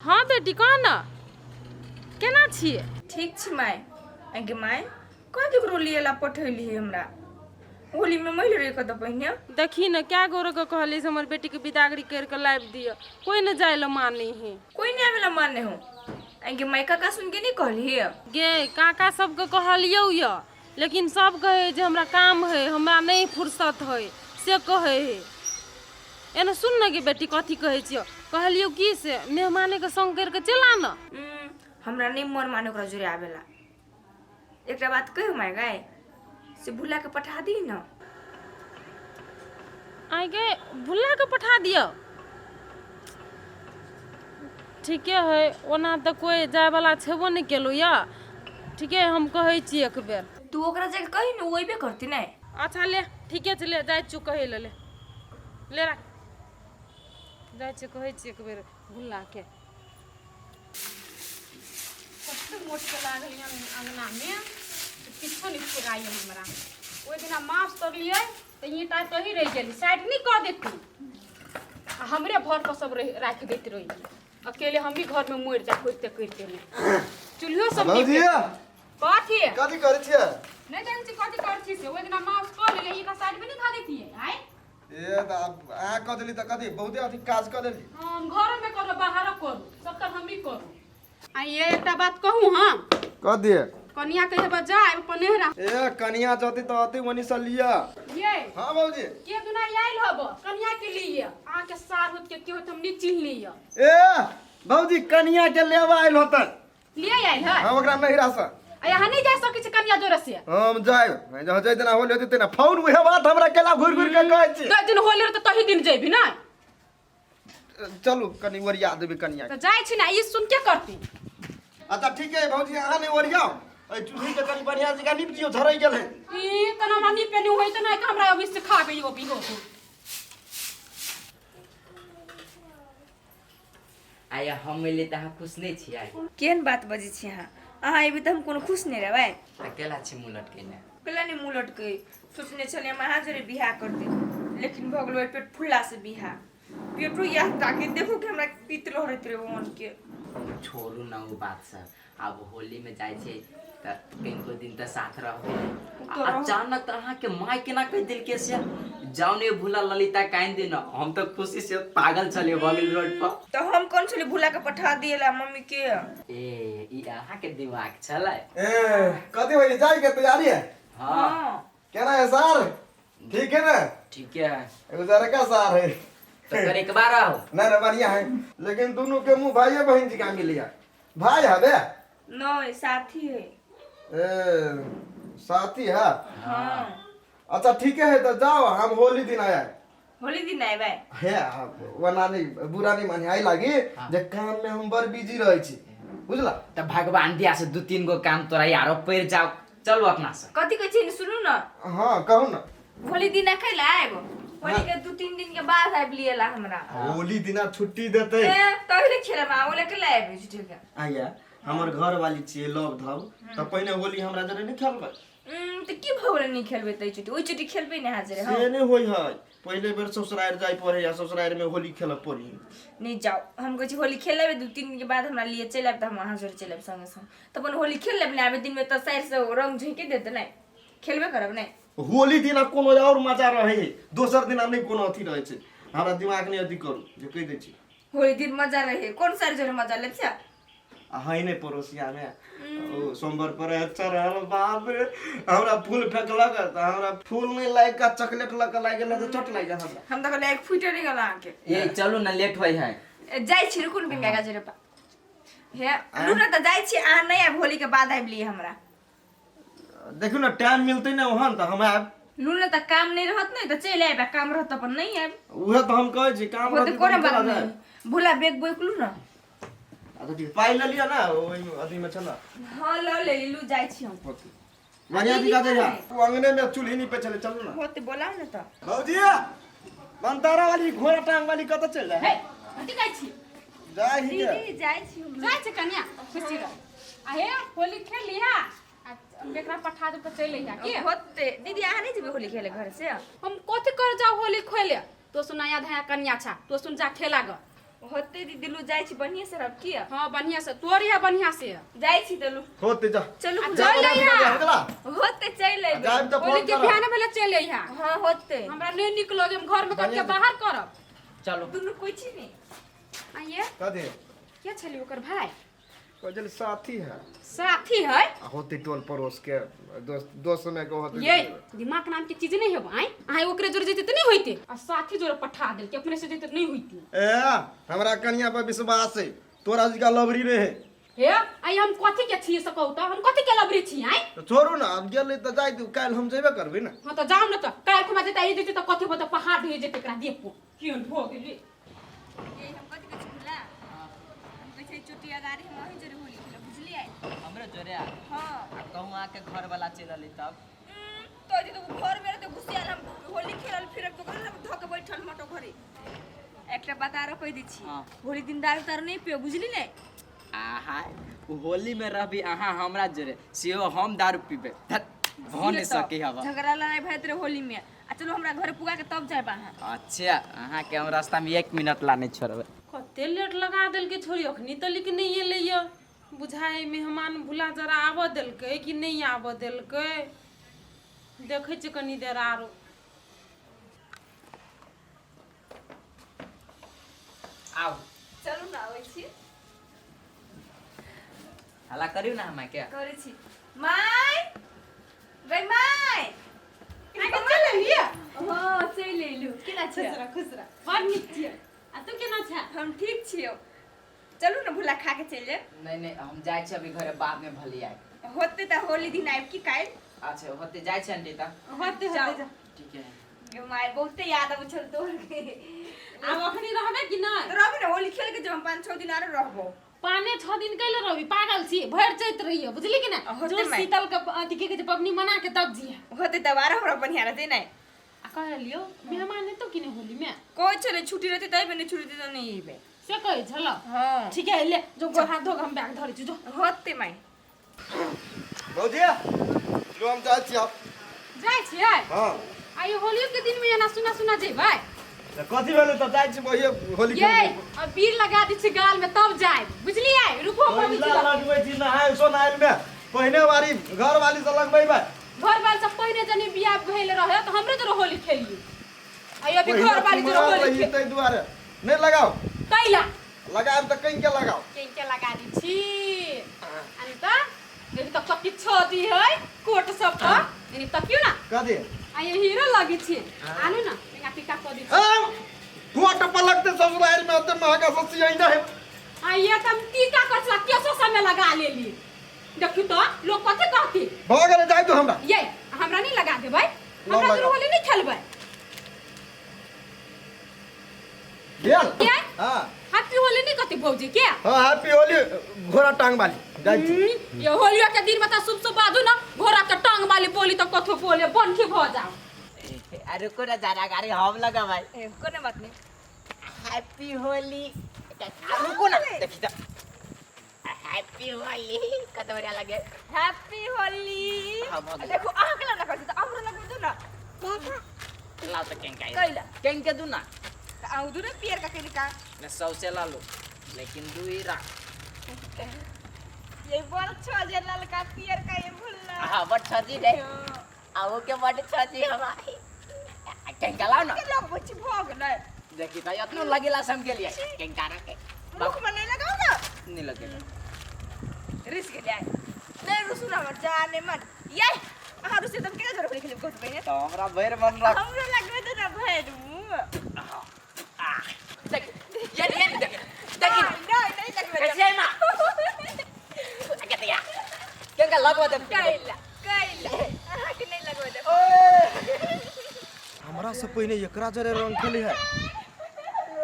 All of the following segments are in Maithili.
हँ बेटी कह ने केना छियै ठीक छी माय आगे माय कहाँ केकरो लिए ला पठैली हमरा होलीमे महिल रहे कतऽ पहिने देखी ने कए गोरे के कहली से हमर बेटीके बिदागरी करि कऽ लाबि दिअ कोइ ने जाय लए मानै है कोई नहीं आवेला माने हो आगे माय काका सुन के नहीं कहली गे काका सबके कहलियौ यऽ लेकिन सब कहै जे हमरा काम है हमरा नहि फुर्सत है से कहै है एने सुन ने गे बेटी कथी कहै छियौ कहलियौ की से मेहमानेके संग करि कऽ चलि आ ने हमरा नहीं मन माने ओकरा जोरे आवेला एकटा बात कहियो माय गाय से भुला के पठा दी न आइ गे भुला के पठा दियौ ठीके है ओना तऽ कोइ जायवला छेबो नहि केलहुँ यऽ ठीके हम कहै छी एक बेर तू ओकरा जाके कही ने ओ अयबे करती नहि अच्छा ले ठीके छै ले जाइ छियौ कहै लए ले ले राख जाइ छियै कहै छियै एक बेर भुल्लाके कते मोटके लागल यऽ अङ्गनामे किछो नहि फुराइए हमरा ओहि दिना माछ तरलियै तऽ ईंटा तही रहि गेली साइड नहि कऽ देती आ हमरे भर पर सब रहि राखि दैत रही अकेले हम भी घरमे मरि जा करिते करिते मे चूल्हो सब भौजी कथी कथी करै छियै नहि जानै छी कथी करै छी से ओहि दिना माछ कऽ लेलियै ईंटा साइडमे नहि धऽ दैतियै आँय ए तऽ आब अहाँ कऽ देली तऽ कथी बहुते अथी काज कऽ देली हम घरोमे करू बाहरो करू सब तऽ हमही करू आ ये एकटा बात कहू हम कऽ दिए कनिया के हेबा जाय पनेहरा ए कनिया जती तऽ अती वनी से लिअ ये हाँ भौजी के दुना आयल हब कनिया के लिए अहाँ के सार होत के के होत हम नहीं चिन्ह लिय ए भौजी कनिया के लेबा आयल होतन लिए आयल है हम ओकरा नहिरा से आ यहाँ नहीं जा सकै छै कनिया जोरे से हम जायब जहाँ जाय दिना होली होती तेना फोन उहे बात हमरा केला घुरि घुरि के कहै छी दस दिन होली रहतै तही दिन जेबी ना चलू कनि ओरिया देबै कनिया तऽ जाइ छी ना ई सुन के करती अच्छा ठीक है भौजी अहाँ नहि ओरियाउ एहि चूल्ही के कनि बढ़िया जकाँ नीप दियौ झरै गेल है ई तना हमरा नीपे नहीं होइत ना कि हमरा अभी सिखाबे यो भी हो आइ हम एलियै तऽ अहाँ खुश नहि छियै केहन बात बजै छी अहाँ अहाँ एबै तऽ हम कोनो खुश नहि रहबै तऽ केला छी मुँह लटकेने केला नहि मुँह लटकै सोचने छलियै हम अहाँ जोरे बियाह करते लेकिन भऽ गेलै पेट फुल्ला से बियाह पेटो इएह ताकि देखू कि हमरा पीत लहरैत रहै मन के छोड़ू ना ओ बात सब आब होलीमे जाइ छै तऽ कनिको दिन तऽ साथ रहबै तऽ रहब। अचानक तऽ अहाँके माय केना कहि देलकै से जाउ ने भूला ललिता कानि दे ना हम तऽ खुशी से पागल छलियै बगल रोड पर तऽ हम कोन छलियै भुला के पठा दिएला मम्मी के ए ई अहाँके दिमाग छलै ए कथी भैया जाय के तैयारी है हाँ हाँ केना है सर ठीक है ना ठीके है एगो जरका सार है तो कर एक बार आओ ना ना बढ़िया है लेकिन दोनों के मुंह भाइये बहन जी का मिल गया भाई हबे नहीं साथी है ए साथी है हाँ अच्छा ठीक है तो जाओ हम होली दिन आया होली दिन आएबै हे वना नहीं बुरा नहीं माने आई लागी जे काम में हम बड़ बिजी रहै छी बुझला तऽ भगवान दिया से दू तीन गो काम तोरा यारो पड़ि जाओ चलू अपना से कथी कहै छी सुनू न हाँ कहू ना होली दिन अखन आयब होली के दू तीन दिन के बाद आबि लियला हमरा होली दिना छुट्टी देतै ए तभी ने खेलब आ ओले के लायब झूठे के आया हमर घर वाली छियै लव धव तऽ पहिने होली हमरा जरे नहि खेलबै तऽ की भऽ गेलै नहि खेलबै तऽ चुटी ओहि चुटी खेलबै ने हाजिर हम से नहि होइ है पहिले बेर ससुरारि जाय पड़े या ससुरारि में होली खेलऽ पड़ी नहि जाउ हम कहै छी होली खेल लेबै दू तीन दिन के बाद हमरा लिए चलि आयब तऽ हम अहाँ जोड़े चलि आयब संगे संग तऽ अपन होली खेल लेब ने आबे दिनमे तऽ साइड से रंग झोंकि देत नहि खेलबे करब नहि होली दिना कोनो और मजा रहे है दोसर दिना नहि कोनो अथी रहै छै हमरा दिमाग नहि अथी करू जे कहि दै छी होली दिन मजा रहे कोन साइड जोड़े मजा लेब से आ है नहि पड़ोसियामे ओ सोमवार पर अच्छा रहल बाप रे हमरा फूल फेकलक तऽ हमरा फूल नहि लागि कऽ चॉकलेट लऽ कऽ लागि गेल तऽ चोट लागि गेल हमरा हम तऽ कहलियै एक फुटि नहि गेल अहाँके ए चलू ने लेट होइ है ए, जाइ छी रुकू ने बिंगा गाजर पा हे रुक ने तऽ जाइ छी अहाँ नहि आयब होली के बाद आबि लिए हमरा देखियौ ने टाइम मिलतै ने ओहन तऽ हम आयब लू ने तऽ काम नहि रहत ने तऽ चलि आयब आ काम रहत तऽ अपन नहि आयब उहे तऽ हम कहै छी काम होते रहतै तऽ कोनो हम बात चला नहि जायब भोला बैग बोक लू ने अच्छा ठीक पाइ लऽ लिअ ने ओहिमे अथीमे छल हाँ लऽ ले लू जाइ छी हम बढ़िया दिखा दे तू अंगने में चूल्ही नहीं पे चले चलू ना होते बोलाउ ने तऽ भौजी बनतारा वाली घोड़ा टांग वाली कतऽ चल जाए हे कथी कहै छी जाय ही के दीदी जाइ छी हम जाइ छै कन्या खुशी रह आ हे होली खेल लिहा आ बेकरा पठा देब तऽ चलि अइहा की होते दीदी अहाँ नहि जेबै होली खेले घर से हम कथी कर जाउ होली खेले तो सुन नया धया कन्या छा तो सुन जा खेला ग होते दीदी लू जाइ छी बढ़िया से रहब किया। हाँ बढ़िया से तोरी है बढ़िया से। जाइ छी तलू। होते जा। चलू। आ जा चल बना अइहा। दिया, हो गेला? होते चलि अयबै। जायब तऽ होली फोन के करब। बिहान भेले चलि अइहा। हाँ होते। हमरा नहीं नीक लगे, हम घर में करके बाहर करब। चलो। दुनू कोइ छी ने। आइए। कथी? के छली ओकर भाई? कहै साथी है। साथी है? आ होते टोल पड़ोस के दोस्त, दोस्त में के होते। ये दिमाग नाम के चीज नहीं होब। आइ आइ ओकरे जोरे जैते त नहीं होइते, आ साथी जोरे पठा देलके, अपने से जैते त नहीं होइते। ए हमरा कनिया पर विश्वास है, तोरा जिका लवरी रहे। हे आइ हम कथी के छियै से कहू त, हम कथी के लबरी छी आइ? तऽ छोड़ू ने, आब गेलै तऽ जाय दू, काल्हि हम जेबे करबै ने। हां त जाउ ने, त काल्हि खुमा जेतै, आई जेतै त कथी होतै, पहाड़ ढहि जेतै एकरा देखो केहन भ गेलै। ये हम कथी कहै छी भुला, हम कहै छी चोटिया गाड़ी हम अहीं जोरे होली खेलब, बुझलियै? हमरो जोरे? हाँ। आ कहूँ आके घर वाला चलि अलै तब? तो जे तो घर में रहते घुसियाल, हम होली खेलल फिरब तो घर धऽ के बैठल मोटो घरे। एकटा बात आरो कहि दै छी। हाँ। होली दिन दारू तारू नहीं पियो, बुझली ने? आहा, होली में रहबी अहाँ हमरा जोरे, सेहो हम दारू पीबे धत भऽ नहि सकै हवा। झगड़ा लड़ाई भैत रहे होली में। आ चलू हमरा घरे पुगा के तब जायब अहाँ। अच्छा, अहाँके हम रास्ता में 1 मिनट ला नहि छोड़बै। कते लेट लगा देलकै छोरी, अखनी तलिक नहि एलै यऽ। बुझाइ मेहमान भुला जरा आबऽ देलकै कि नहि आबऽ देलकै, देखै छियै कनी देर आरो। आउ। चलू ने, आबै छी। हल्ला करियौ ने हमरा के। करै छी। माय गै my. आइ चलि एलियै? हाँ चलि एलू। केना खुश छै? रह, खुश रह, बड़ नीक छियै। आ तू केना छै? हम ठीक छियौ। चलू ने भुला, खा के चलि जायब। नहि नहि, हम जाइ छी अभी घरे, बाद में भली आयब। होते तऽ होली दिन आबि की काल्हि। अच्छा होते, जाइ छी आंटी तऽ। होते होते। जाउ। जा। ठीक है। गे माय, बहुते याद आबै छल तोहर के। आब अखनी रहबे कि नहि? तऽ रहबै ने, होली खेल के जब हम 5-6 दिन आरो रहबो। 5-6 दिन कैले रहबी? पागल छी? भरि चैत रहियो, बुझली कि नहि? होते जोर माय। शीतल के अथी की कहै छै पबनी मना के तब जिहे। होते तब आरो हमरा बढ़िया रहतै ने। आ कहलियौ, मेहमान एतौ कि नहि होली में? कहै छलै छुट्टी रहतै तऽ अयबै, नहि छुट्टी रहतै तऽ नहि अयबै। से कहै छल? हाँ। ठीक है, ले जो, गोर हाथ धो के हम बैग धरै छी, जो। होते माय। भौजी जो, हम जाइ छी आब। जाइ छियै? हाँ। आइ होलियो के दिन में एना सुना सुना जेबै? तऽ कथी भेलै, तऽ जाइ छी वही होली ये खेलबै। अबीर लगा दै छी गाल में तब जायब, बुझलियै? रुको, हम अबै छी। पहिला लगबै छी नहाय सोनायल में, पहिने वाली घर वाली से लगबैबै। घर वाली सब पहिने जनी बियाह भेल रहे तऽ हमरे जोरे होली खेलियै। आइ अभी पहिने घर वाली जोरे कुमार होली रही खेल। ताहि दुआरे नहि लगाउ। कैला? लगायब तऽ कहीं के लगाउ। के के लगा दै छी अनिता, देखी तऽ कति छदी है कोट सब पर, यानी तकियो ना। कथी? आ ये हीरो लगे छी, आनू ना, एना टीका कऽ दै छी। आम कोट पर लगते ससुराल में ओते महंगा सस्ती नहीं है। आ ये तऽ हम टीका कर छला, केसो सब में लगा लेली। देखियो तऽ लोग कथी कहती। भऽ गेलै, जाइ दू हमरा। ये हमरा नहीं लगा देबै? हमरा लगाओ। जोरे होली नहीं खेलबै? गेल। के? हाँ। हैप्पी होली नहीं कहती भौजी के? हाँ, हैप्पी होली घोड़ा टांग वाली, जाइ छी। ये होलियो के दिन में तऽ शुभ शुभ बाजू ना, घोड़ा के टांग वाली बोली तऽ कथो बोले बनखी भऽ जाओ। अरे रुको ना जरा, गाड़ी हम लगाबै। ए, कोनो बात नहीं। हैप्पी होली, रुको ना, देखी तऽ हैप्पी होली कत बढ़िया लगे। हैप्पी होली। हाँ, भऽ गेलै। देखो, अहाँ केला ना करै छी तऽ हमरो लगबै दू ना। लाओ तऽ केंका। कैला? केंके दू ना। तऽ अहूँ दू ने पियर का कैला। मैं सौ से ला लो, लेकिन दू ही रख। ये बड़ छो जे ललका पियर का ये भुल्ला। हाँ, बड़ छजी रे। आ वो के बड़ छजी हमारी केंका लाओ ना। के लगबै छी, भऽ गेलै। देखी तऽ एतनो लगेला से हम गेलियै केंका रखे। मुख में नहीं लगाओ ना। नहीं लगेगा। रिस गेलियै? नहीं रुसू ना हमर जाने मन। ये अहाँ रुसे तब केना जोरे होली खेलब, कहू तऽ पहिने। तऽ हमरा भरि मन रख। हमरो लगबै दू ना भरि मुँह। देख ये ये देख, देखी। नहीं नहीं लगबै। कैसे ना आगे दिया केंका लगवा दे। कैला कैला अहाँके नहीं लगबै देब। हमरा से पहिने एकरा जरे रंग खेली है,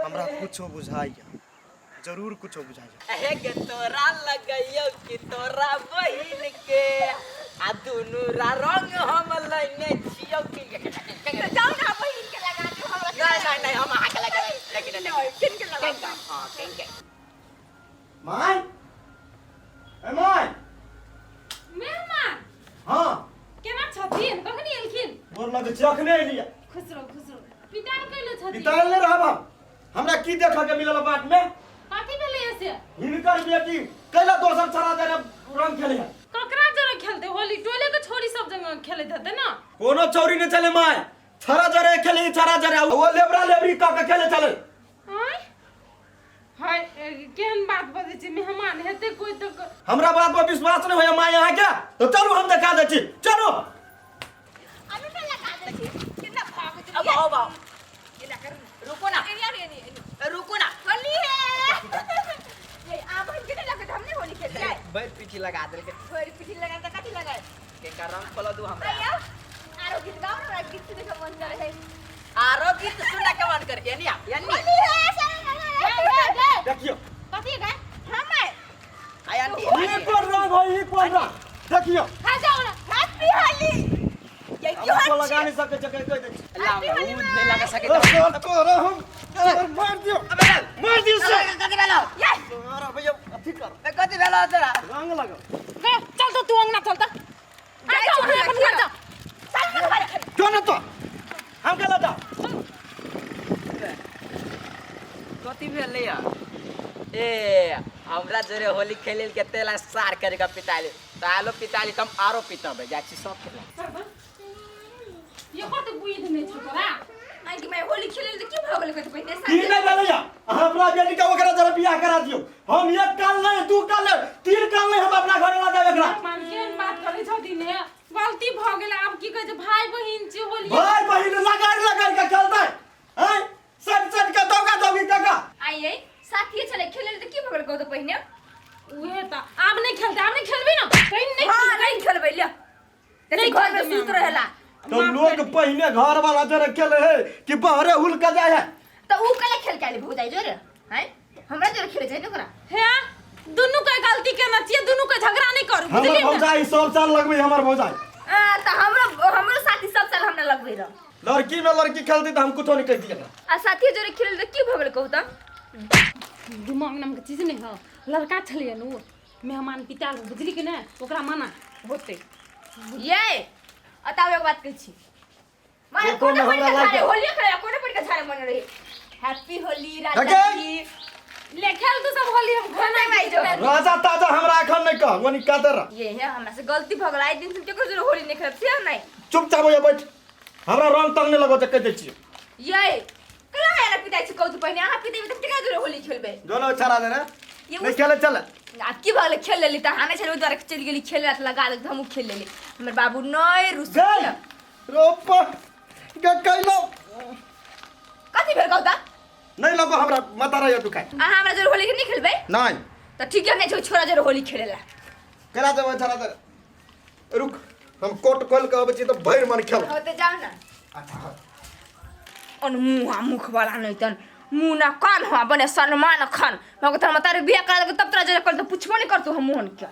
हमरा कुछो बुझाइया, जरूर कुछो बुझाइया। हे गे, तोरा लगैयो कि तोरा बहिन के, आ दुनू रा रंग हम लैने छियौ कि तऽ जाउ ना, बहिन के लगा देब, हमरा नहीं नहीं नहीं, हम अहाँके लगेबै, लेकिन नहीं, किनके लगाउ? केंका, हाँ केंके। My, A my. मेहमान। हाँ। केना छथिन? कखनी एलखिन? गोर लगै छी, अखने एलियै। खुश रहो, खुश रहो। पितार कैले छथिन? बितायल नहि रहब हम। हमरा की देखऽ के मिलल बाट में? कथी भेलै से? हिनकर बेटी कैला दोसर छड़ा देने रंग खेले है। ककरा जरे खेलते होली? टोले के छोरी सब जगह खेलैत हेतै ने। कोनो चौरी नहीं चले माय, छड़ा जरे खेले, छड़ा जरे वो लेबरा लेबरी कऽ के खेले चले। आँय हाय, केहन बात बजै छी? मेहमान हेतै कोइ तऽ हमरा बात पर विश्वास नहीं होया माय यहाँ के, तो चलू हम देखा दै छी, चलू। अभी पे लगा दै छी कितना भाग। अब आओ आओ। एना कर। रुको ना। एनी आरो, एनी एनी। रुको ना। होली है ये, आप हम कितना लगत हमने होली खेल जाए। बैठ पीछे लगा देलके। भरि पीठी लगा त कथी लगाए? के रंग खोल दू हमरा। आइयो आरो गीत गाओ ना, हमरा गीत सुने के मन करे है। आरो गीत सुनने के मन कर, यानी आ यानी होली है सारा। गे, गे। देखियो। कथी गे? हम आए। आ यानी। ई कोन रंग हो, ई कोन रंग? देखियो। खा जाओ ना। हैप्पी होली ये। हमरा क्यों को लगा नहीं सके छै, कह दै छी। ला हमरा उ नहीं लगा सके। ओ, तोर तोरा हम तोर मार दियो, अबे चल। मार दियो से। कथि भेलो? ये। तोरा भैया अथी कर। बे कथि भेलो तोरा? रंग लगल। गे, चल तो तू अंगना चल त। आ जाओ अपन घर जाओ। चल ना घर। क्यों न तो हम के लगा। कथि भेलै या? ए हमरा जोरे होली खेले के तेला सार करे के पिताली त आलो पिताली त हम आरो पितबै जाइ छी सब खेला। ये कत बुझि नहि छौ तोरा। आई कि मैं होली खेले त की भऽ गेलै? कथि पहिने की साथे नहीं भेलैया? अहाँ अपना बेटी के ओकरा जरा बियाह करा दियौ। हम एक काल नहीं, दू काल नहीं, तीन काल नहीं, हम अपना घरे ला देब एकरा। मेहमान केहन बात करै छथिन हे? गलती भऽ गेल, आब की कहै छै, भाय बहिन छी होली। भाई बहिन लगाड़ लगाड़ के खेलतै हैं, सट सट के दौगा दौगी काका। आई आई साथिए छलै खेले त की भऽ गेल कहू त पहिने? उहे तऽ आब नहि खेलतै, आब नहि खेलबी ने कहीं नहि। हां, नहीं खेलबै ले। नहीं घर में खेलबै सुत हम। रहेला। तो लोग पहिने घर वाला जरे खेले है कि बहरे हुल के जाए है। त ऊ कले खेल के आले भौजाई जोरे हैं, हमरा जोरे खेले जाय ने ओकरा। हे, दुनू के गलती केना छियै, दुनू के झगड़ा नहि करू। हमर बुझलियै ने? भौजाई सब साल लगबै, हमर भौजाई। आ त हमरो हमरो साथी सब साल हमरा लगबै रह। लड़की में लड़की खेलती तो हम कुछो नहीं कहती एकरा। आ साथी जोरे खेले त की भऽ गेल कहू त? दिमाग नामके चीज नहि हौ। लड़का छलियै ने ओ मेहमान पिताल, बुझली कि नहि? ओकरा मना होतै। ये अताव एक बात कहै छी माने देखो कोने ना पड़ के हमरा झाड़े लागे। होली खेले कोने पड़ के झाड़े मन रहे। हैप्पी होली राजा अगे। जी। ले खेल तू सब होली, हम खाना भाई जो। राजा ताजा हमरा एखन नहीं कह वनी कादर रह। ये है हमरा से गलती भऽ गेल, आइ दिन से केकरो जोरे होली नहीं खेलब से नहीं। चुपचाप होइया बैठ, हमरा रंग तंग नहीं लगो छै, कह दै छियै। ये कला है ना पिताई छी कहू त पहिने? अहाँ पितेबै त केकरा जोरे होली खेलबै? जो ना छड़ा दे रे। ये नहीं खेले चले। आब की भऽ गेलै? खेल लेली तऽ अहाँ नहि छलै, ओहि दुआरे चलि गेली खेले तऽ लगा देलक तऽ हमहूँ खेल लेली। हमर बाबू नहि रुस। गई रोप गे कैलो। कथी भेल कहू तऽ? नहीं लगो हमरा माता रही दुखाय। अहाँ हमरा जोरे होली नहि खेलबै? नहीं। तऽ ठीक है, नहि छै छोरा जोरे होली खेलेला। केना जेबै छड़ा दे? रुक, हम कोट खोल के अबै छी तऽ भरि मन खेल। हो तऽ जाउ ने। अच्छा हाँ। अन मुँह मुख वाला नहीं तन मुँह ना कान हुआ बने सलमान खान। मगर तोरा तारे बियाह करा देलको तब तोरा जोरे कर तऽ पुछबो नहीं करतौ हम मोहन के।